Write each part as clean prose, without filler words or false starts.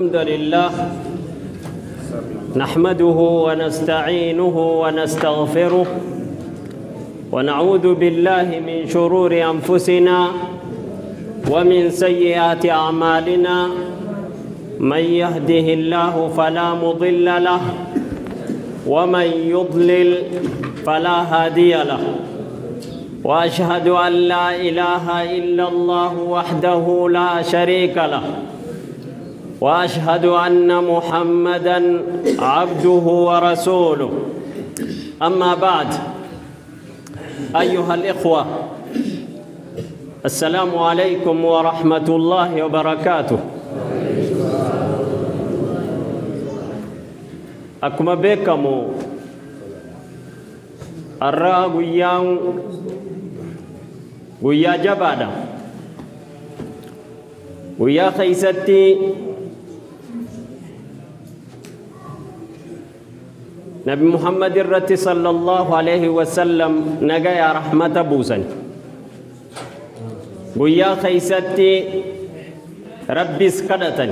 الحمد لله نحمده ونستعينه ونستغفره ونعوذ بالله من شرور أنفسنا ومن سيئات أعمالنا، من يهده الله فلا مضل له ومن يضلل فلا هادي له، وأشهد أن لا إله إلا الله وحده لا شريك له، وأشهد أن محمدا عبده ورسوله. أما بعد، أيها الإخوة، السلام عليكم ورحمة الله وبركاته. Akkuma beekamu har'a guyyaan guyyaa jabaadha. Guyyaa keessatti Nabi Muhammad irratti sallallahu alaihi wasallam nagaya rahmata buusan. Guyyaa keessatti Rabbis kadhatan.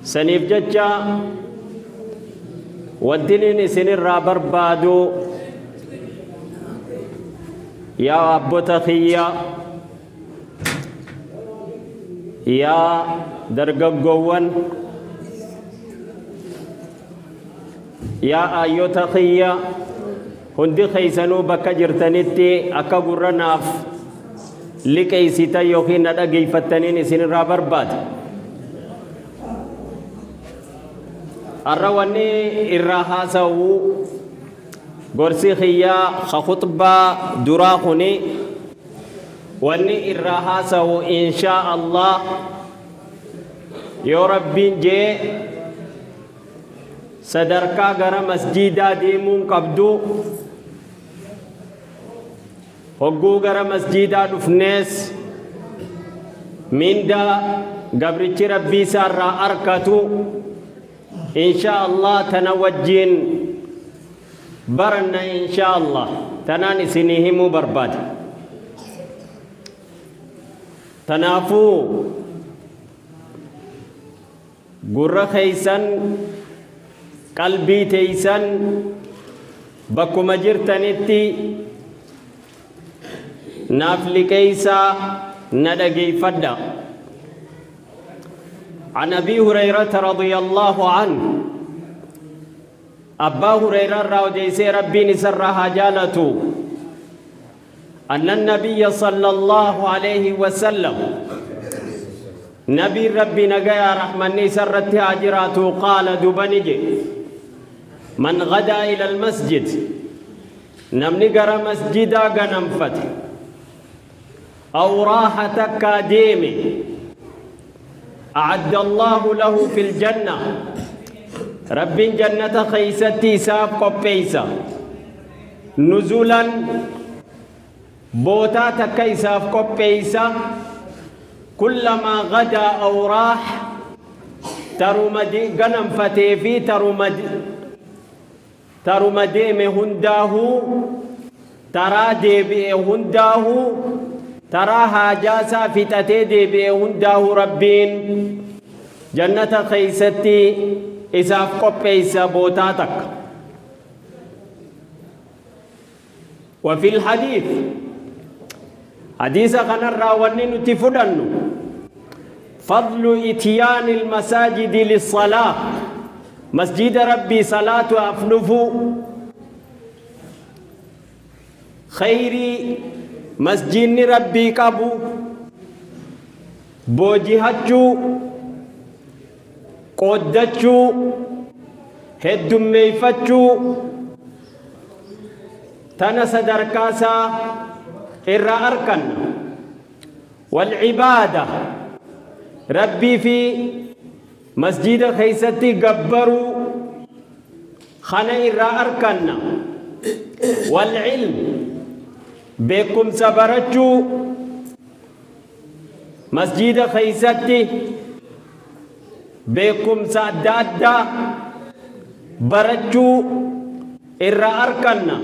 Saniif jecha wanti inni isinirraa barbaadu, yaa abbota kiyya, yaa dargaggoowwan, yaa aayyota kiyya, hundi keessanuu bakka jirtanitti akka gurra naaf liqeessitan yookiin na dhageeffattaniin isinirraa barbaada. Har'a wanni irraa haasa'u, gorsi kiyyaa ka khutbaa duraa kuni, wanni irraa haasa'u, inshaa Allah, yoo Rabbiin jee, sadarkaa gara masjiidaa deemuun qabdu, hogguu gara masjiidaa dhufnees mindaa gabrichi Rabbii isaa irraa arkatu, inshaa Allah, tana wajjiin baranna. Inshaa Allah, tanaan isinii himuu barbaada. Tanaafuu gurra keeysan, qalbii teeysan bakkuma jirtanitti naaf liqeeysaa, na dhageeyfadha. عن أبي هريرة رضي الله عنه، أبا هريرة راوديسي ربي نسرها جالته، أن النبي صلى الله عليه وسلم، نبي ربي نجايا رحمن سرت هاجراته، قال دبنج: من غدا إلى المسجد، namni gara masjidaa ganamfate، أو راح takkaa deeme، أعد الله له في الجنة، رب جنة keeysatti isaaf qopheeysa، نزلا، bootaa takka isaaf qopheeysa، كلما غدا أو راح، taruma ganamfatee fi taruma deeme hundaahuu, taraa deebi'e hundaahuu, taraa haajaasaa fixatee deebi'e hundaahuu, Rabbiin jannata keeysatti isaaf qopheeysa bootaa takka. وفي الحديث، حديث كان راوني نتفدن فضل إتيان المساجد للصلاة، مسجد ربي صلاة أفنفو، خيري مسجد ربي قبو boojihachuu, qooddachuu, heddummeeyfachuu tana sadarkaasaa irraa arkanna. والعبادة، Rabbii fi masjida keeysatti gabbaruu kana irraa arkanna. والعلم، beekumsa barachuu masjida keeysatti beekumsa adda addaa barachuu irraa arkanna.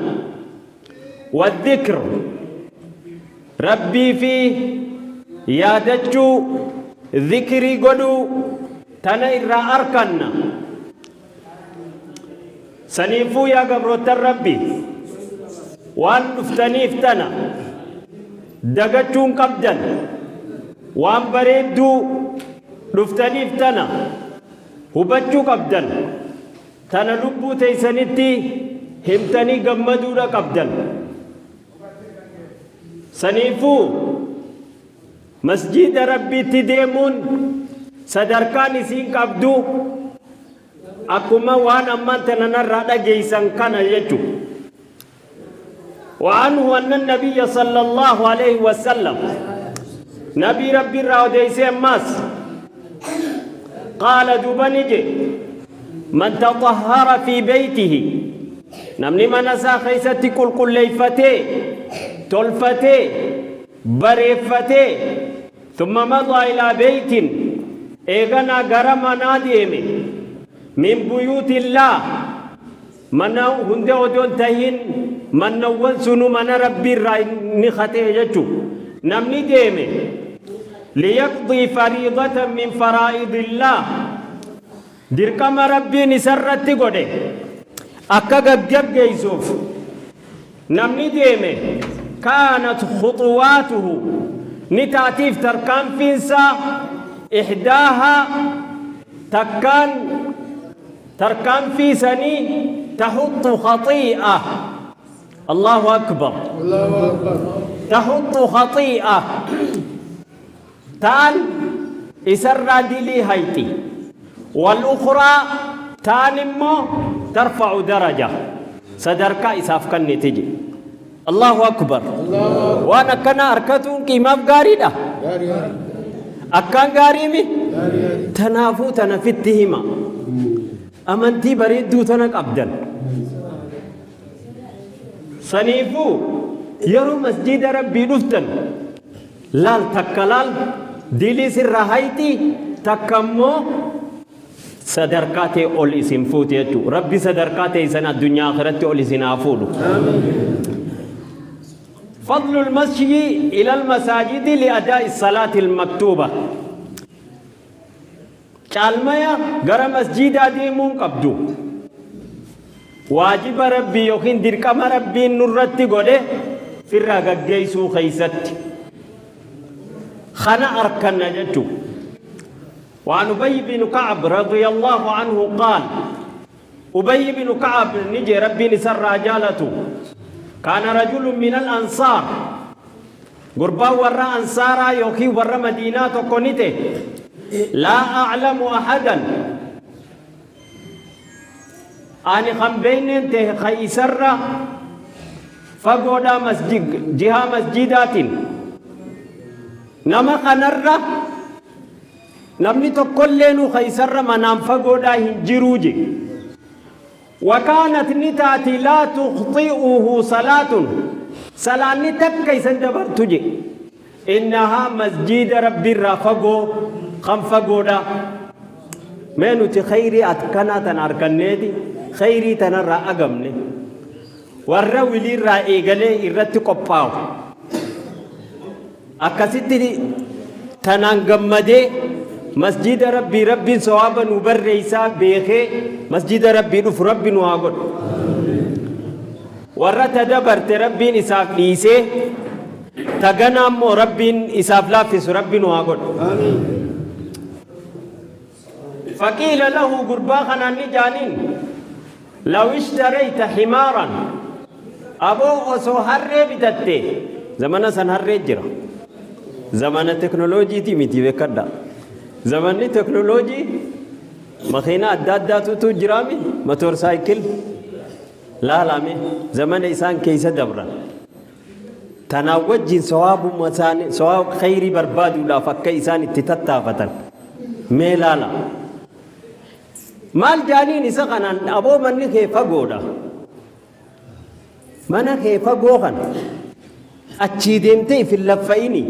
والذكر، Rabbii fi yaadachuu. Zikrii godhuu tana irraa arkanna. Saniifuu yaa gabroottan Rabbi, waan dhuftaniif tana dagachuu hin qabdan. Waan bareedduu dhuftaniif tana hubachuu qabdan. Tana lubbuu teessanitti himtanii gammaduudha qabdan. Saniifuu masjiida Rabbiitti deemuun sadarkaan isiin qabdu akkuma waan ammaan tana narraa dhageeysan kana jechu. وعنه أن النبي صلى الله عليه وسلم نبي ربي راوديسي أماس قال دوبنجي من تطهر في بيته نمني من isaa keessatti qulqulleeffatee tolfatee bareeffatee ثم مضى إلى بيت eeganaa gara manaa deeme من بيوت الله mana hunda odoon tahin mannawwan sunu mana Rabbii irraa ni katee jechu namni deeme ليقضي فريضة من فرائض الله dirqama Rabbiin isarratti godhe akka gaggaggeessuuf namni deeme كانت خطواته ni taatiif tarkaanfiinsaa إحداها takkaan tarkaanfii sanii تحط خطيئة الله أكبر تحط خطيئة taan isarraa dilii hayti والأخرى taan immoo ترفع درجة sadarkaa isaaf kenniti je. الله أكبر. Waan akkana harkatuun qiimaaf gaariidha. Akkaan gaariimi. Tanaafuu tana fitti hima. Amantii bareedduu tana qabdan. Saniifuu yeroo masjiida Rabbii dhuftan laal, takka laal dilii sirra hayti, takka immoo sadarkaa ta'e ol isin fuute jechuudha. Rabbi sadarkaa ta'e san addunyaa akhiratti ol isin haa fuudhu. فضل المشي إلى المساجد لأداء الصلاة المكتوبة. Caalmaya gara masjiidaa deemuun qabdu. Waajiba Rabbii yookiin dirqama Rabbiin nurratti godhe firraa gaggeessuu keeysatti. Kana arkanna jechuudha. وعن أبي بن كعب رضي الله عنه قال، أبي بن كعب نجي ربي نسر رجالته، كان رجل من الأنصار، قربا ورا أنصارا يوكي ورا مدينة كونيته، لا أعلم أحدا، أني خم بين ته خيسر فقودا مسجد جهة مسجدات نما خنرة namni tokkolleenu keeysarra manaan fagoodhaa hin jiruu je. وكانت ni taati لا تخطئه صلاة، salaanni takka isan dabartu je. Innahaa masjiida Rabbiirraa fagoo kan fagoodha. Mee nuti khayrii akkanaa tan arganneeti khayrii tanarraa agamne, warra wiliirraa eegalee irratti qophaa'u akkasitti tanaan gammadee masjida Rabbii, Rabbiin sawaaba nu barreeysaa beekee masjida Rabbii dhufu Rabbi nu haa godhu. Warra ta dabarte Rabbiin isaaf dhiisee ta ganaa immoo Rabbiin isaaf laaffisu Rabbi nu haa godhu. فقيل له، gurbaa kanaan ni jaaniin، لو اشتريت حمارا، aboo osoo harree bitatte. Zamana san harree jira, zamana teknooloojiitii miti, beekadha. Zamanni teknooloojii makiina adda addaatutu jiraami, motorcycle laalame. Zamana isaan keessa dabran tanaan wajjin sawaabuma isaanii, sawaab khayrii barbaaduudhaaf akka isaan itti tattaafatan mee laala. Maal jaaniin isa kanaan? Aboo, manni kee fagoodha, mana kee fagoo kana achii deemtee ifin laffa'ini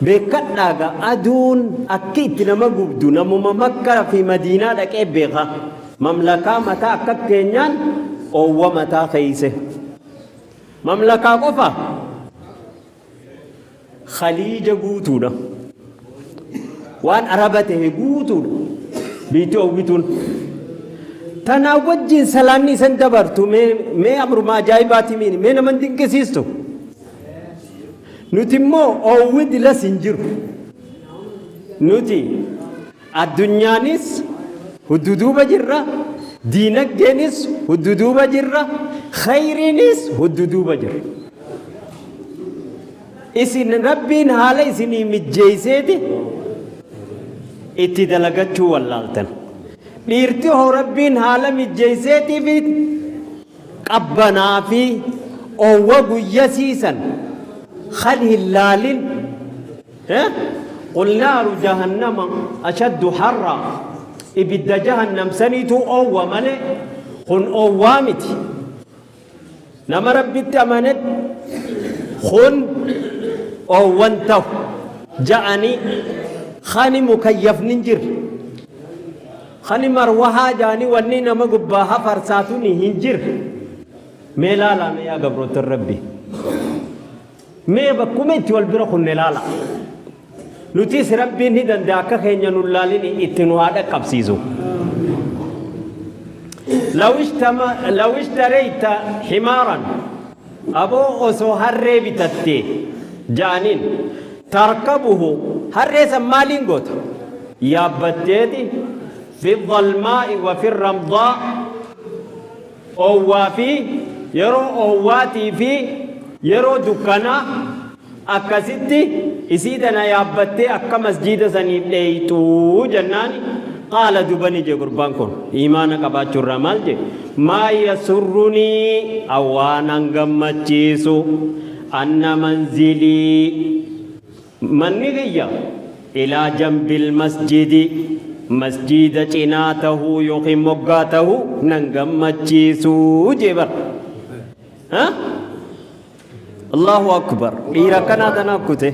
beekadhaaga. Aduun akki itti nama gubdu namuma Makkaa fi Madiinaa dhaqee beeka. Mamlakaa mataa akka keenyaan oowwa mataa keeyse mamlakaa qofa khaliija guutuudha. Waan araba tahe guutuudha. Biitti oowwituun. Tanaa wajjin salaanni isan dabartu mee mee amruma ajaa'ibaati miini mee naman dinqisiistu. Nuti immoo oowwi dilas hin jiru. Nuti addunyaanis hudduduuba jirra, diinagdeenis hudduduuba jirra, khayriinis hudduduuba jirra. Isin Rabbiin haala isinii mijjeeyseeti itti dalagachuu wallaaltan. Dhiirti hoo Rabbiin haala mijjeeyseetiifi qabbanaa fi oowwa guyyasii san kan hin laalin. Qul naaru jahannama ashaddu harra, ibidda jahannam saniitu oowwa malee kun oowwaa miti. Nama Rabbitti amanetti kun oowwan tahu ja'anii kani mukayyafni hin jirre, kani marwahaa ja'anii wanni nama gubbaa hafarsaatuni hin jirre. Mee laalaa mee yaa gabroottan Rabbii, mee bakkuma itti wal bira kunne laala. Nutis Rabbiin ni danda'a akka keenya nun laalini itti nu haa dhaqqabsiisu. Law ishtareyta himaaran, aboo osoo harree bitatte ja'aniin, tarkabuhu, harree san maaliin goota? Yaabbatteeti, fi dhalmaa'i wa fi ramdaa, oowwaa fi yeroo oowwaatii fi yeroo dukkanaa akkasitti isii tana yaabbattee akka masjiida saniif dheeyxu jennaani, qaala, dubani je gurbaan kun iimaana qabaachuu irraa maal je? Maa yasurrunii, awwaanan gammachiisu, anna manzilii, manni kiyya, ilaa jambil masjidi, masjiida cinaa tahuu yookiin moggaa tahuu nan gammachiisu jee bar. Ha? Allahu akbar, dhiira akkanaa tanaa kute.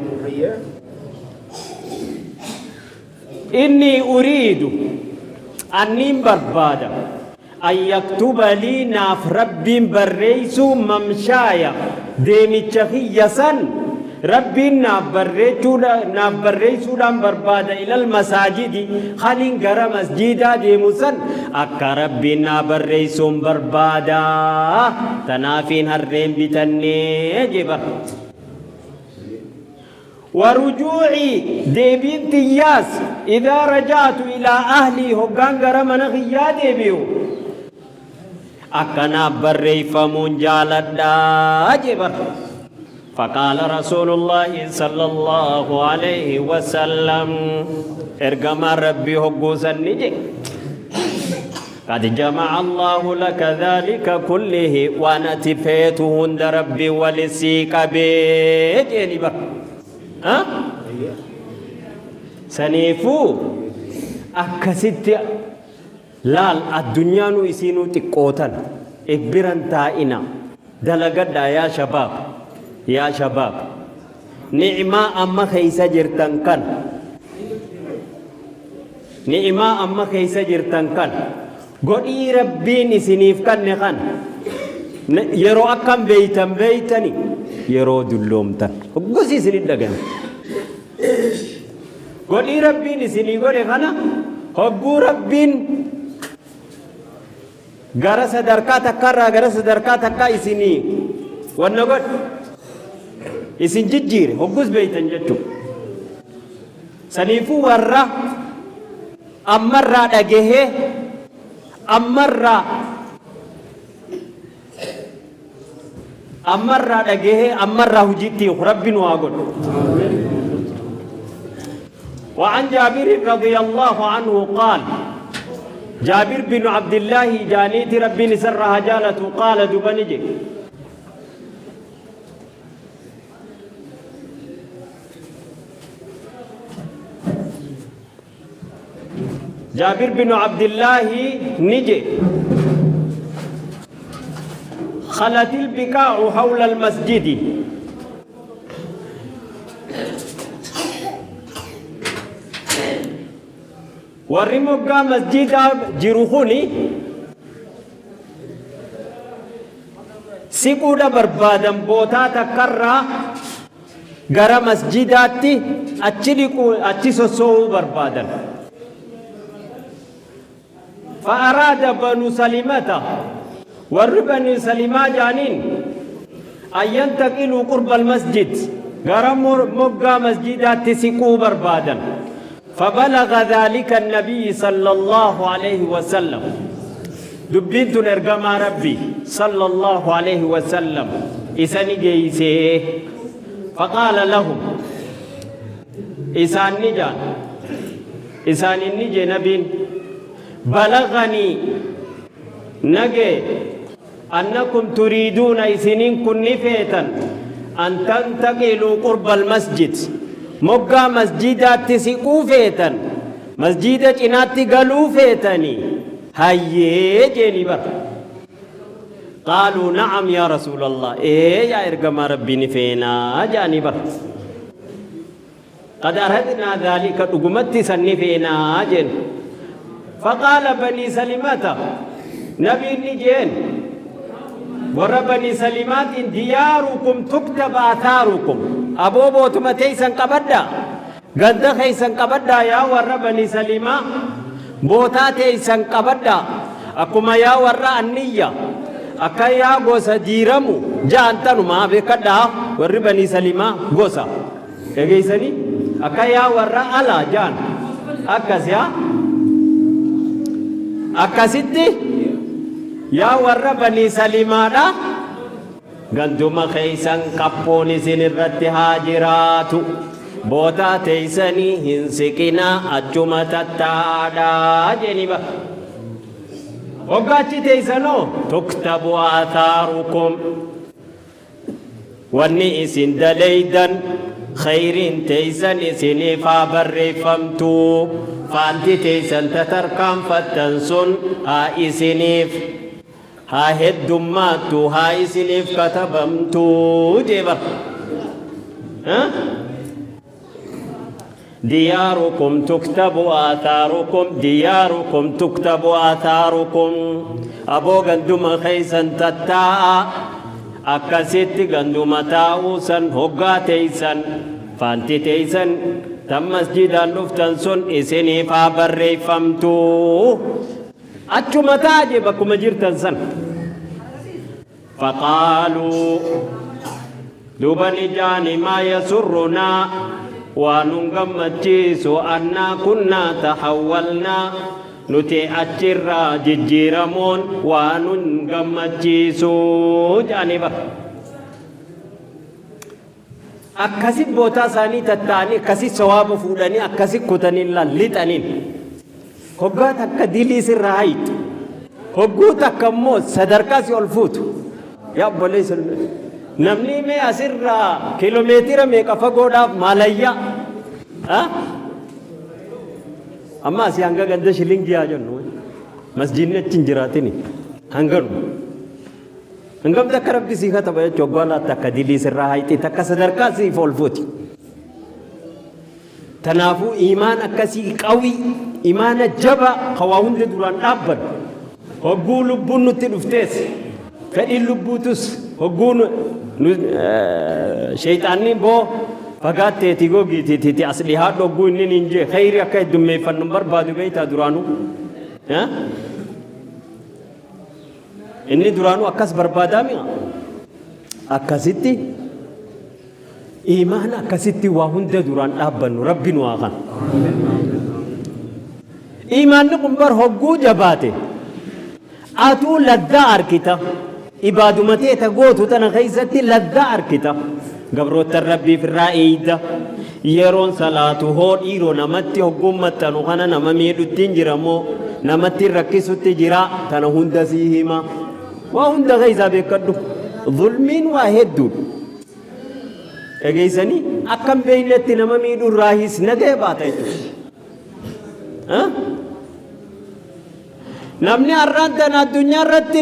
Inni uriidu, anniin barbaada, an yaktuba lii, naaf Rabbiin barreeysuu, mamshaaya, deemicha kiyya san Rabbiin naaf barreechuudha naaf barreeysuudhaan barbaada, ilal masaajidi, kanin gara masjiidaa deemu san akka Rabbiin naa barreeysuun barbaada, tanaafiin harreen bitannee jee bar. Warujuucii, deebiin tiyyaas, idaa raja'atu ilaa ahlii, hoggaan gara mana kiyyaa deebi'u akka naaf barreeyfamuun jaaladha jee bar. Faqaala rasuulullaahi sallallahu alayhi wasallam, ergamaan Rabbii hogguu san ni jee, qad jama'a Allaahu laka dhaalika kullihi, waan ati feetu hunda Rabbiin wali sii qabee jeeni bar. Ha? Saniifuu akkasitti laal, addunyaanuu isiinuu xiqqootan if biran taa'ina, dalagadhaa yaa shabaab, yaa shabaab, ni'maa amma keeysa jirtan kana. Ni'imaa amma keessa jirtan kana, godhii Rabbiin isiniif kanne kana, yeroo akkam beeytan beeytani? Yeroo dulloomtan hoggasii isinit dhagayama. Godhii Rabbiin isinii godhe kana hogguu Rabbiin gara sadarkaa takkaarraa gara sadarkaa takkaa isinii wanna godhe, isin jijjiire, hoggus beeytan jechuudha. Saniifuu warra ammarraa dhagahee ammarraa ammarraa dhagahee ammarraa hujiitti hiiku Rabbi nu haa godhu. وعن جابر رضي الله عنه قال، جابر بن عبد الله جانيت ربي نسرها جالته، قال دبنجي جابر بن عبد الله نجي: خلت البقاع حول المسجد. Warri moggaa masjidaa jiru kuni siquudha barbaadan, bootaa takkarraa gara masjidaatti. Achi dhiquu achi sossoo'uu barbaadan. Fa'araada banu salimata warri banu salimaa jaaniin an yantaqiluu qurba almasjid gara moggaa masjidaatti siquu barbaadan. Fabalaga dhaalika annabiyyi sallallahu alaihi wasallam dubbiin tun ergamaa rabbi sallallahu alaihi wasallam isa ni geeysee. Faqaala lahum isaan ni jaan isaanin ni jee nabiin balaganii nagee annakum turiiduuna isiniin kun ni feetan an tantaqiluu qurba almasjid moggaa masjidaatti siquu feetan masjida cinaatti galuu feetanii hayyee jeeni bara. Qaaluu na'am yaa rasuulallah ee yaa ergamaa rabbii ni feenaa jedhanii bara. Qad aradnaa dhaalika dhugumatti san ni feenaa jeen. Faqaala banii salimata nabiin ni jeen warra banii salimaatiin diyaarukum tuktaba athaarukum aboo bootuma teeysan qabadhaa ganda keeysan qabadhaa yaa warra banii salimaa bootaa teeysan qabadhaa akkuma yaa warra anniyya akka yaa gosa diiramu ja'an tanumaa beekadhaa warri banii salimaa gosa dhageeysanii akka yaa warra alaa ja'an akkas yaa akkasitti yaa warra banii salimaadha Ganduma keeysan qaphoon isin irratti haa jiraatu. Bootaa teeysanii hin siqinaa achuma tattaa'aadhaa jeeni bar. Hoggaa achi teeysanoo tuktabu athaarukum wanni isin daleydan kheyriin teeysan isiniif haa barreeffamtu faanti teeysan tatarkaanfattan sun haa isiniif haa heddummaattu haa isiniif katabamtu jee bar. Diyaarukum tuktabu athaarukum diyaarukum tuktabu athaarukum aboo ganduma keeysan tattaa'a akkasitti ganduma taa'uu san hoggaa teeysan faanti teeysan tan masjidaan dhuftan sun isiniif haa barreeffamtu. Achuma ta'a jee bakkuma jirtan san. Faqaaluu duuba ni jaani maa yasurrunaa waa nun gammachiisu annaa kunnaa taxawwalnaa nuti achirraa jijjiiramuun waa nun gammachiisu jaanii bara. Akkasi bootaa isaanii tatta'anii akkasi sawaaba fuudhanii akkasi kutanii lixaniin. Hoggaa takka dilii sirraa hayxu. Hogguu takka immoo sadarkaa si ol fuutu. Yaa obboleessa namni mee asirraa kiiloomeetira meeqa fagoodhaaf maalayyaa. Amma asii hanga ganda shilingii haa jennu. Masjiidni achi hin jiraatini. Hanganuma. Hangam takka rabbi sii kataba jechuun hoggaa laatta akka dilii sirraa hayxi takka sadarkaa siif ol fuuti. Tanaafuu iimaan akkasii qawii imaana jabaa ka waa hunda duraan dhaabbannu hogguu lubbuun nutti dhuftees fedhiin lubbuutus hogguu sheeyxaanni boo fagaatteeti gogiitiiti as dhihaadhu hogguu inni niin jee kheyri akka heddummeeffannu hin barbaadu beeytaa duraanuu. Inni duraanuu akkas barbaadaa mi'a. Akkasitti iimaana akkasitti waa hunda duraan dhaabbannu rabbi nu haa kan. Iimaanni kun bar hogguu jabaate atuu laddaa arkita ibaaduma teeta gootu tana keessatti laddaa arkita gabroottan rabbiif irraa eeyda yeroon salaatu hoo dhiiroo namatti hogguun maxxanu kana nama miidhutti hin jiramoo namatti rakkisutti jira tana hunda sii hima waa hunda keessaa beekadhu zulmiin waa hedduudha. Dhageessanii akka hin beeknetti nama miidhuu irraahis nagaya baata jechuudha. Namni har'aan tana addunyaa irratti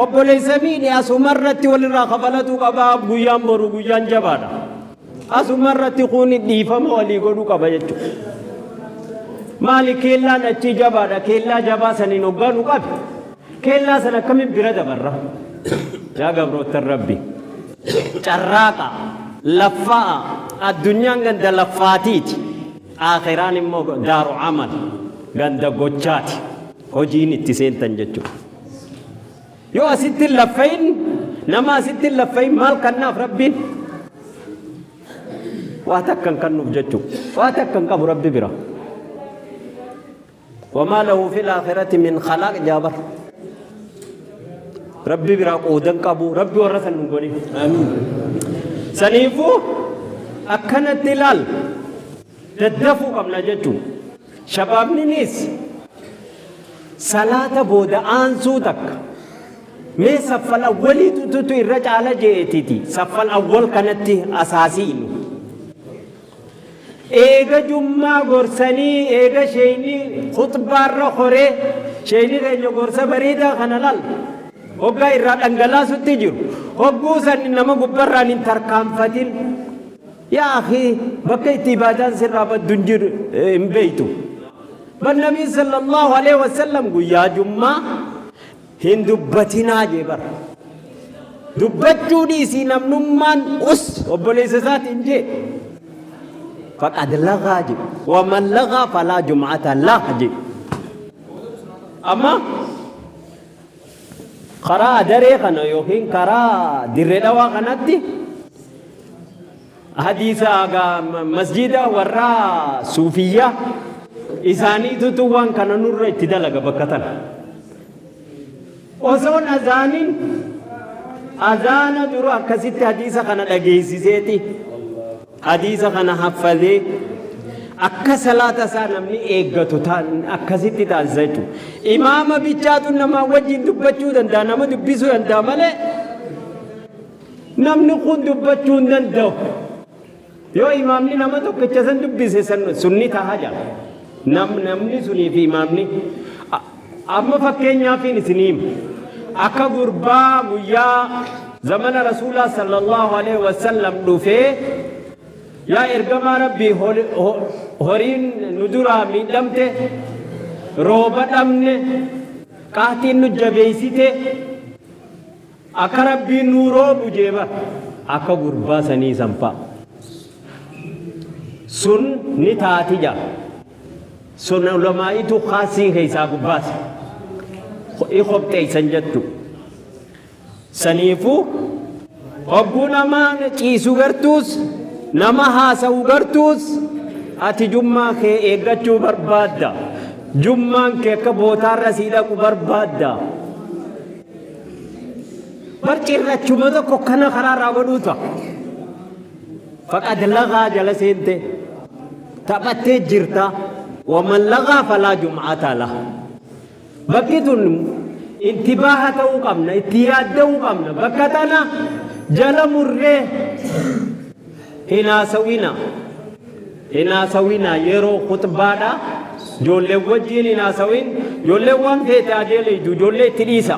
obboleessa miidhe asuma irratti walirraa kafalatuu qaba guyyaan boru guyyaan jabaadha. Asuma irratti kun dhiifama walii godhuu qaba jechuudha. Maali keellaan achii jabaadha keellaa jabaa saniin hoggaa nu qabe keellaa sana akkamiin bira dabarra? Yaa gabroottan rabbi carraaqa. Laffaa addunyaan ganda laffaatiiti. Aakhiraan immoo daaru amal, ganda gochaati. Hojiin itti seentan jechuudha. Yoo asitti hin laffayin, nama asitti hin laffayin maal kannaaf Rabbiin? Waa takka hin kannuuf jechuudha. Waa takka hin qabu Rabbi bira. Wamaa lahu fil aakhirati min khalaaq jaabar. Rabbi biraa qoodan qabu. Rabbi warra san nu godhin. Saniifuu akkanatti ilaal daddafuu qabna jechuudha. Shabaabninis salaata booda aansuu takka. Mee saffal awwaliitu irra caala jeetiti. Saffal awwal kanatti asaasiinu. Eega jummaa gorsanii, eega sheeyni khuxbaarra horee, sheeyni keenya gorsa bareedaa kana laal hoggaa irraa dhangalaasutti jiru, hogguu san nama gubbarraan hin tarkaanfatin. Yaa akhii, bakka itti ibaadaan sirraa baddu hin jiru hin beeytu. Bal Nabiin sallallahu alaihi wasallam guyyaa jummaa hin dubbatinaa jee bara. Dubbachuu dhiisii namnummaan us obboleessa isaatiin jee. Faqad lagaa jee. Waman lagaa falaa jum'ata lah jee. Amma karaa adaree kana yookiin karaa dirree dhawaa kanatti hadiisa masjiida warraa suufiyyaa isaaniitutu waan kana nurra itti dalaga bakka tana. Osoon azaanin azaana dura akkasitti hadiisa kana dhageessiseeti hadiisa kana haffazee akka salaata isaa namni eeggatu akkasitti taasisa jechuudha. Imaama bichaatu namaa wajjin dubbachuu danda'a, nama dubbisuu danda'a malee namni kun dubbachuu hin danda'u. Yoo imaamni nama tokkicha san dubbise sunni taha jala. Namni sunii fi imaamni amma fakkeenyaaf isinii hima. Akka gurbaa guyyaa zamana Rasuulaa sallallahu alaihi wasallam dhufee, yaa ergamaa Rabbii, horiin nu duraa miidhamte, rooba dhabne, qaatiin nu jabeessite, akka Rabbiin nuu roobu jee bar. Akka gurbaa sanii san fa'a. Sun ni taati jaa. Sun ulamaa'itu kaasii keessaa gubbaase. I qopheessan jettu. Saniifuu hogguu nama ciisu gartuus, nama haasa'u gartuus, ati jummaa kee eeggachuu barbaadda. Jummaan kee akka bootaarra sii dhaqu barbaadda. Bar cirrachuma tokko kana karaarraa godhuu ta'a. Faqad lagaa jala seente taphattee jirta. Waman lagaa falaa jum'ata lah. Bakki tun intibaaha ta'uu qabna, itti yaadda'uu qabna. Bakka tana jala murree hin haasawina. Hin haasawina yeroo khutbaadha. Ijoollee wajjin hin haasawin. Ijoolleen waan feete adeelaydu, ijoollee itti dhiisa.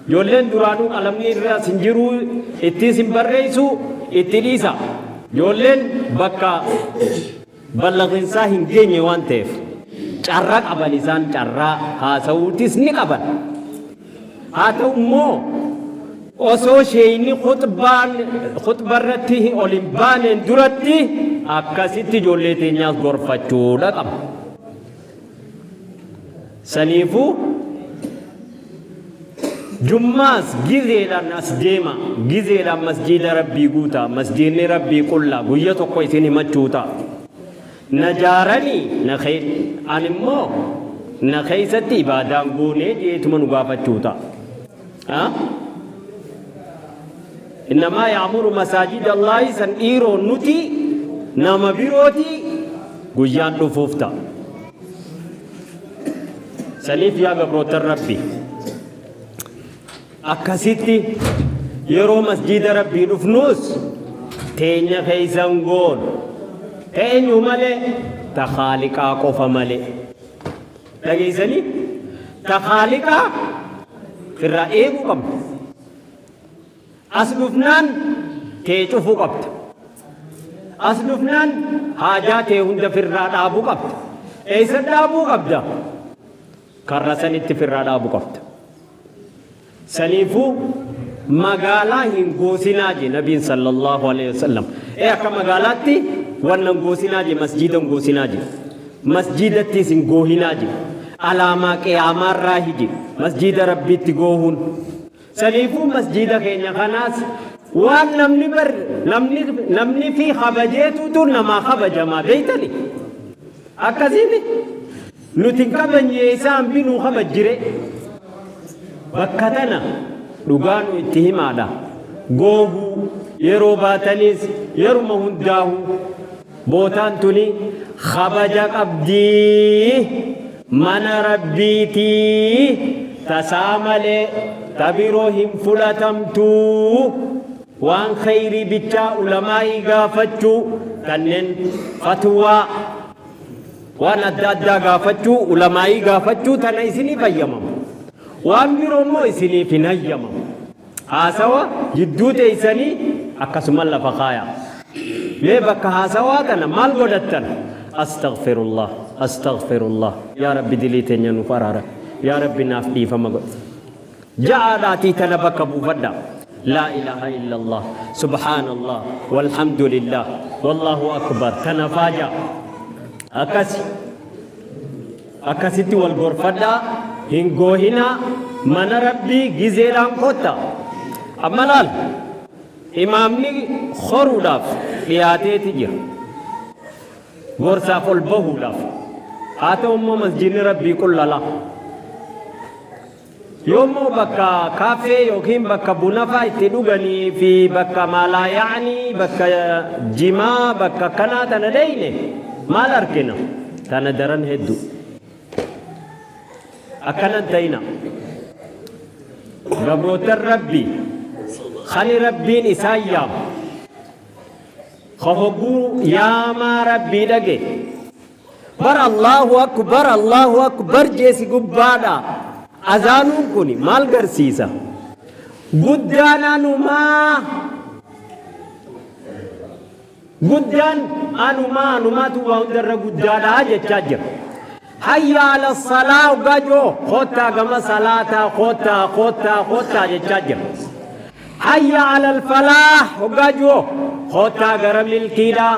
Ijoolleen duraanuu qalamni irra sin jiru, ittiin sin barreessu, itti dhiisa. Ijoolleen bakka ballaqinsaa hin geenye waan ta'eef carraa qaban, isaan carraa haasa'uutis ni qaban. Haa ta'u immoo osoo sheeyni khutbaan khutbarratti ol hin baaneen duratti akkasitti ijoollee teenyaas gorfachuudha qaba. Saniifuu jummaas gizeedhaan as deema, gizeedhaan masjiida Rabbii guutaa, masjiidni Rabbii qullaa guyya tokko isin himachuu ta'a. Na jaaranii na an immoo na keessatti ibaadaan goonee jeetuma nu gaafachuu ta'a. Innamaa ya'muru masaajida Allaahi san dhiiroo nuti nama birooti guyyaan dhufuuf ta'a. Saniif yaa gabroottan Rabbi, akkasitti yeroo masjiida Rabbii dhufnuus teenya keessan goon eenyu malee, ta Khaaliqaa qofa malee. Dhageessanii, ta Khaaliqaa irraa eeguu qabna. As dhufnaan tee cufuu qabda. As dhufnaan haajaa tee hunda firraa dhaabuu qabda. Eessa dhaabuu qabda? Karra sanitti firraa dhaabuu qabda. Saniifuu Magaalaa hin goosinaa je nabiin sallallahu alaihi wasallam. Akka magaalaatti wannan goosinaa je, masjiida hin goosinaa je, masjiidattis hin goohinaa je. Alaamaa qiyaamaarraa hije masjiida rabbiitti goohuun. Saniifuu masjiida keenya kanaas waan namni bar namni fi kabajeetutu namaa kabajamaa beeytani. Akkasiimi nuti hin kabajne, isaan binuu kabajjire. Bakka tana dhugaa nu itti himaadha. Goohuu yeroo baataniis, yeruma hundaahu bootaan tuni kabaja qabdii, mana rabbiitii, tasaa malee ta biroo hin fudhatamtuu. Waan khayrii bichaa ulamaa'ii gaafachuu, kanneen fatwaa waan adda addaa gaafachuu, ulamaa'ii gaafachuu, tana isiniif hayyamamu. Waan biroo immoo isiniif hin hayyamamu. Haasawa jidduu teeysanii akkasuma lafa kaaya. Mee bakka haasawaa tana maal godhattan? Astaghfirullah, astaghfirullah, yaa rabbi dilii teenya nuuf araara, yaa rabbi naaf dhiifama godhe ja'aadhaatii tana bakka buufadha. Laa ilaaha illallah, subhaanallah, walhamdulillah, wallahu akbar, tana faaja. Akkasi akkasitti wal gorfadhaa, hin goohinaa. Mana rabbii gizeedhaan kotta. Amma laal, imaamni horuudhaaf dhiyaateeti jira, gorsaaf ol bahuudhaaf. Haa ta'u immoo masjidni rabbii qullala. Yoommoo bakka kaaffee yookiin bakka bunafaa itti dhuganii fi bakka maalaa, yaanii bakka jimaa, bakka kanaa tana deeyne, maal arkina? Tana daran hedduu. Akkanan ta'ina. Gabrootan rabbii kani rabbiin isaan yaamu, ka hogguu yaamaa rabbii dhage bar Allahu akbar, Allahu akbar jeesi gubbaadha. Azaanuun kun maal garsiisa? Guddaan anumaa, guddaan anumaa, anumaatu waa hundarra guddaadha jechaa jira. Hayya ala salaa hoggaa joo, kottaa gama salaataa, kottaa, kottaa, kottaa jechaa jira. Hayya ala falaah hoggaa joo, kottaa gara milkiidha.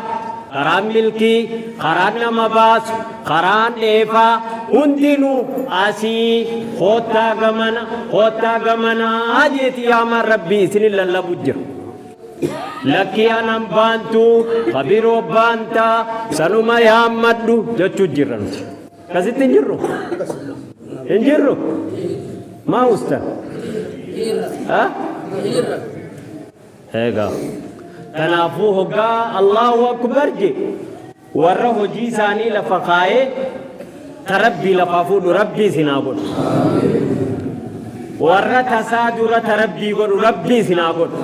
Karaan milkii, karaan nama baasu, karaan dheefaa hundinuu asii, kottaa gamana, kottaa gamanaa jeeti yaamaan rabbii isinin lallabu jira. Lakkii, anan baantu, kabiroo baantaa, sanuma yaammadhu jechuu jirra. Nuti akkasitti hin jirru, hin jirru. Maa usta? Egaa kanaafuu hoggaa Allahu akbar je, warra hojii isaanii lafa kaayee ta rabbii lafaa fuudhu rabbii isinaa godhu. Warra tasaa dura ta rabbii godhu rabbii isinaa godhu.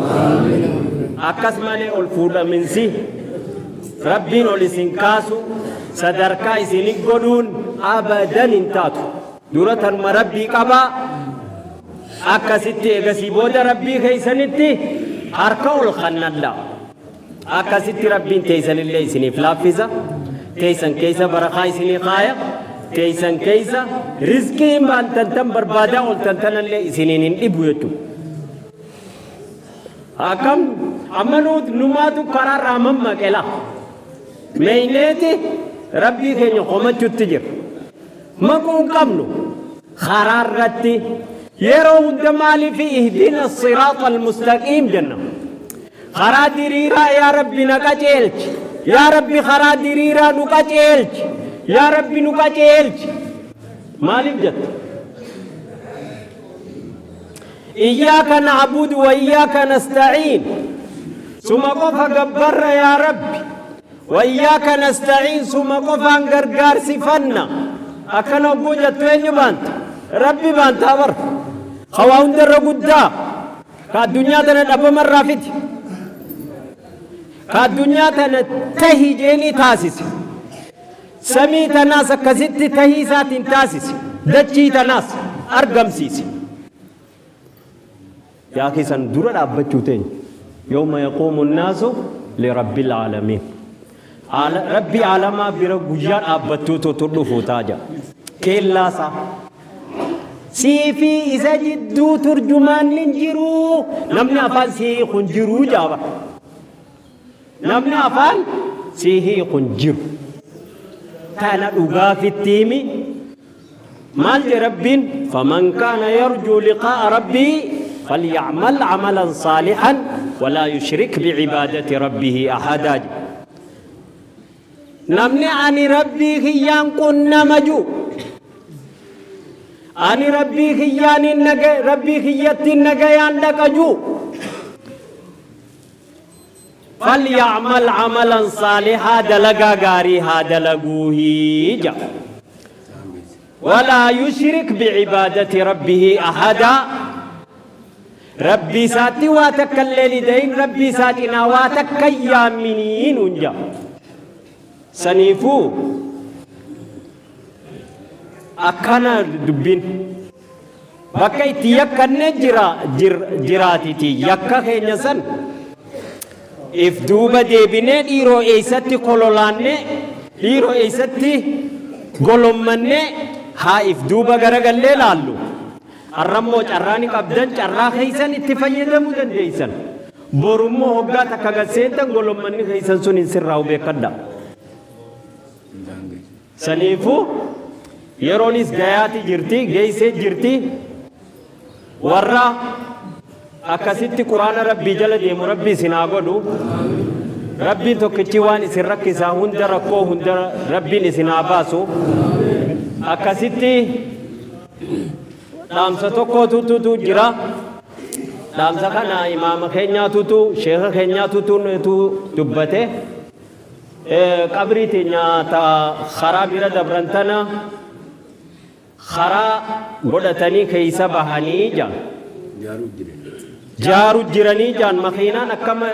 Akkas malee ol fuudhaminsi rabbiin ol isin kaasu, sadarkaa isinit godhuun abadan hin taatu. Dura tanuma rabbii qabaa. Akkasitti eegasii booda rabbii keeysanitti harka ol kannadha. Akkasitti rabbiin teeysanillee isiniif laaffisa, teeysan keeysa barakaa isinii kaaya, teeysan keeysa rizqii baantan tan barbaadaa oltan tanallee isiniin hin dhibu jechuudha. Akkam amma numaatu karaarraa mammaqela. Meeyneeti rabbii keenya komachutti jira. Maquu hin qabnu karaarratti yeroo hunda. Maaliif ihdina siraaxa almustaqiim jenna? Karaa diriiraa yaa rabbi na qajeelchi, yaa rabbi karaa diriiraa nu qajeelchi, yaa rabbi nu qajeelchi maaliif jetta? Iyyaaka na'budu wa iyyaaka nasta'iin, suma qofa gabbarra yaa rabbi, wa iyyaaka nasta'iin, suma qofaan gargaarsifanna. Akkana hogguu jettu eenyu baanta? Rabbi baantaa bar, hawaa hundarra guddaa, ka addunyaa tana dhabamarraa fiti, ka addunyaa tana tahi jeenii taasise, samii tanaas akkasitti tahii isaatiin taasise, dachii tanaas argamsiise. Yaa keessan dura dhaabbachuu teenya. Yawma yaquumu nnaasu lirabbil aalamiin. Rabbi aalamaa bira guyyaa dhaabbattuutu dhufu taaja. Keellaasaa. Sii fi isa jidduu turjumaanni hin jiru. Namni afaan sii hiiku hin jiru jaaba. Namni afaan sii hiiku hin jiru. Tana dhugaa fitti himi. Maal jee Rabbiin? Faman kaana yarjuu liqaa'a rabbii falyacmal camalan saalihan walaa yushrik bicibaadati rabbihi ahadaa jedhe. Namni ani Rabbii kiyyaan qunnama ji'u, ani Rabbii kiyyaaniin naga, Rabbii kiyyattiin nagayaan dhaqa ji'u, falyacmal camalan saalihaa, dalagaa gaarii haa dalaguuhi ja'a. Walaa yushrik bicibaadati rabbihi ahadaa, Rabbii isaatti waa takka illee ni dayin, Rabbii isaa cinaa waa takka hin yaamminii nuun ja'a. Saniifuu akkana dubbiin bakka itti yakkanne jira jiraatiti, yakka keenya san if duuba deebinee, dhiiroo eessatti kololaanne, dhiiroo eessatti golommanne, haa if duuba garagallee laallu. Arrammoo carraa ni qabdan, carraa keessan itti fayyadamuu dandeessan. Borummoo hoggaa takka gad seentan golommanni keessan sun hin sirraa'u, beekadha. Saniifuu yeroonis gayaati jirti, geessee jirti. Warra akkasitti Quraana Rabbii jala deemu Rabbi isin haa godhu. Rabbiin tokkichi waan isin rakkisaa hunda, rakkoo hunda Rabbiin isin haa baasu. Akkasitti dhaamsa tokkootutu jira. Dhaamsa kana imaama keenyaatutu, sheeka keenyaatutu dubbate. Qabrii teenya ta karaa bira dabran tana karaa godhatanii keessa bahanii jaan. Jaaru jiranii jaan. Makiinaan akkama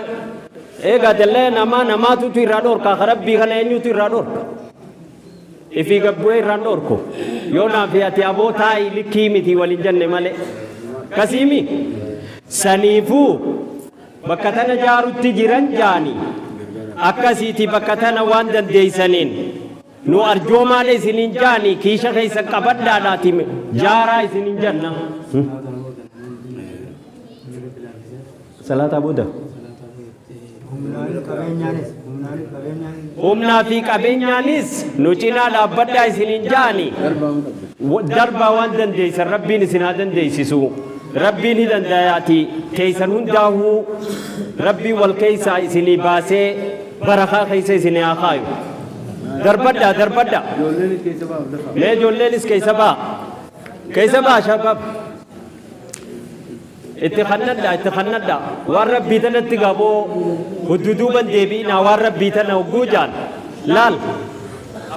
eegaa dallee namaa namaatutu irraa dhorka, Rabbii kana eenyutu irraa dhorka? Ifii gabbu'ee irraan dhorku. Yoo naaf ati aboo taa'i likkii miti waliin jenne malee. Kasiimi saniifuu bakka tana jaarutti jiran jaani, akkasiiti bakka tana waan dandeeysaniin nu arjoomaadha isiniin jaani, kiisha keessa qabadhaadhaati jaaraa isiniin janna. Salaataa booda. Humnaa fi qabeenyaanis nu cinaa dhaabbadhaa isiniin jaani. Darbaa waan dandeeysan, Rabbiin isin haa dandeeysisu. Rabbiin ni dandayaati, teeysan hundaahuu Rabbiin wal keeysaa isinii baasee barakaa keessa isinii haa kaayu. Darbadhaa, darbadhaa. Mee ijoolleenis keessa ba'a. Keessa ba'a shabaab. Itti kannadhaa, itti kannadhaa. Waan Rabbii tanatti gaboo hudduduuban deebi'inaa, waan Rabbii tana hogguu jaan. Laal,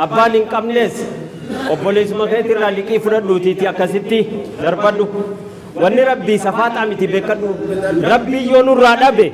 abbaan hin qabnes obboleessuma keetirraa liqii fudhadhuutiiti akkasitti darbadhu. Wanni Rabbii safaaxaa miti, beekadhu. Rabbii yoo nurraa dhabe.